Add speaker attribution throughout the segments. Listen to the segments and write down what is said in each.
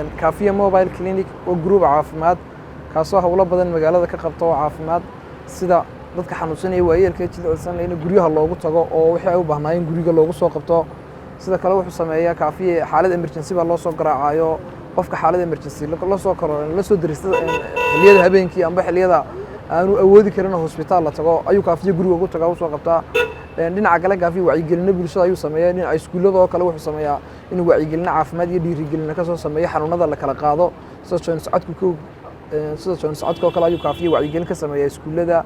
Speaker 1: Kaafiya Mobile Clinic waa group caafimaad kaasoo howlo badan magaalada ka qabta oo caafimaad, sida dadka xanuunsanaya, waayeelka jilicsan in guryaha loogu tago oo wixii ay u baahnaayeen guriga loogu soo qabto. Sida kale wuxuu sameeyaa Kaafiye, xaalad emergency baa loo soo garaacayo. Qofka xaalad emergency la soo karo, la soo derista xilliyada habeenkii amba xilliyada aanu awoodi karin oo hosbitaal la tago, ayuu Kaafiye guriga ugu tagaa, usoo qabtaa. Dhinaca kale, Kaafiye wacyigelino bulshada ayuu sameeyaa. Dhinaca iskuullada oo kale wuxuu sameeyaa inuu wacyigelino caafimaad iyo dhiirigelino kasoo sameeyo xanuunada la kala qaado, sida joon socodka, sida joon socodka oo kale ayuu Kaafiye wacyigelin ka sameeyaa iskuullada.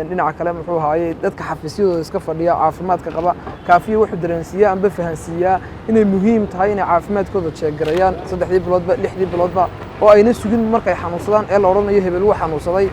Speaker 1: Dhinaca kale, muxuu ahaayey, dadka xafiisyadooda iska fadhiya caafimaadka qaba, Kaafiye wuxuu dareensiiyaa amba fahansiiyaa inay muhiim tahay inay caafimaadkooda jeegarayaan 3dii biloodba, 6dii biloodba, oo ayna sugin markay xanuunsadaan ee la odhanayo hebel wuu xanuunsaday.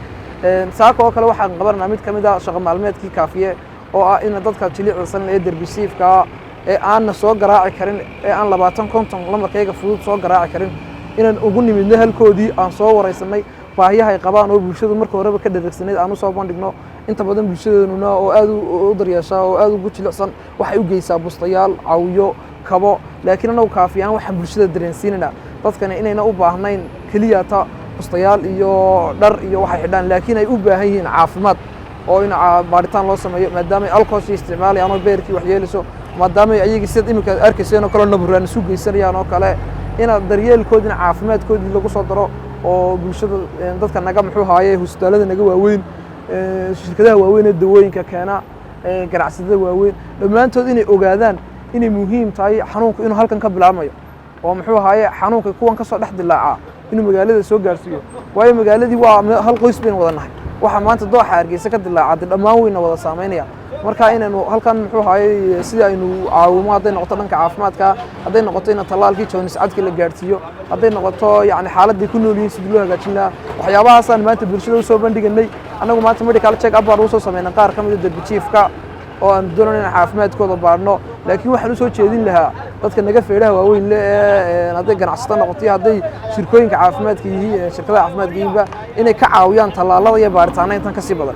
Speaker 1: Saaka oo kale waxaan qabananaa mid ka mid a shaqo maalmeedkii Kaafiye, oo ah in dadka jilicsan ee derbisiifkaa ee aanna soo garaaci karin, ee aan 20 50 lambarkayga fudud soo garaaci karin, inaan ugu nimidno halkoodii, aan soo wareysanay baahiyaha ay qabaan oo bulshadu marka horeba ka dhereegsanayd aan usoo bandhigno. Inta badan bulshadeenuna oo aad u daryeesha oo aad ugu jilicsan waxay u geysaa bustayaal, caawiyo, kabo. Laakiin anagu Kaafiyaan waxaan bulshada dareensiinaynaa dadkani inayna u baahnayn keliya ta bustayaal iyo dhar iyo waxay xidhaan, laakiin ay u baahan yihiin caafimaad oo in baaritaan loo sameeyo, maadaama ay alcohol isticmaalayaan oo beerkii wax yeelayso, maadaama ayagii sida iminka arkayseen oo kale naburaan isu geysanayaan oo kale, inaad daryeelkoodina caafimaadkoodii lagu soo daro. Oo bulshada, dadka naga, muxuu haaye, hosbitaalada naga waaweyn, shirkadaha waaweyn ee dawooyinka keena, ganacsatada waaweyn, dhammaantood inay ogaadaan inay muhiim tahay xanuunku inuu halkan ka bilaabmayo, oo muxuu ahaaye, xanuunka kuwan kasoo dhex dilaaca inuu magaalada soo gaarsiiyo. Waayo, magaaladii waa hal qoys baynu wada nahay. Waxaa maanta dooxa Hargeysa ka dilaaca de dhammaan weyna wada saameynaya. Marka inaynu halkan, muxuu ahaayey, sidii aynu caawimo, hadday noqoto dhanka caafimaadka, hadday noqoto in tallaalkii joonis cadki la gaadhsiiyo, hadday noqoto yani xaaladday ku nool yihiin sidii loo hagaajin lahaa, waxyaabahaasaan maanta bulshada usoo bandhiganay. Annagu maanta medical check up baan usoo sameynay qaar ka mid a derbijiifka oo aan doonayno in caafimaadkooda baadhno. Laakiin waxaan usoo jeedin lahaa dadka naga feedhaha waaweyn le ee hadday ganacsato noqoto iyo hadday shirkooyinka caafimaadka yihiin, shirkadaha caafimaadka yihiinba, inay ka caawiyaan tallaalada iyo baaritaana intan ka sii badan.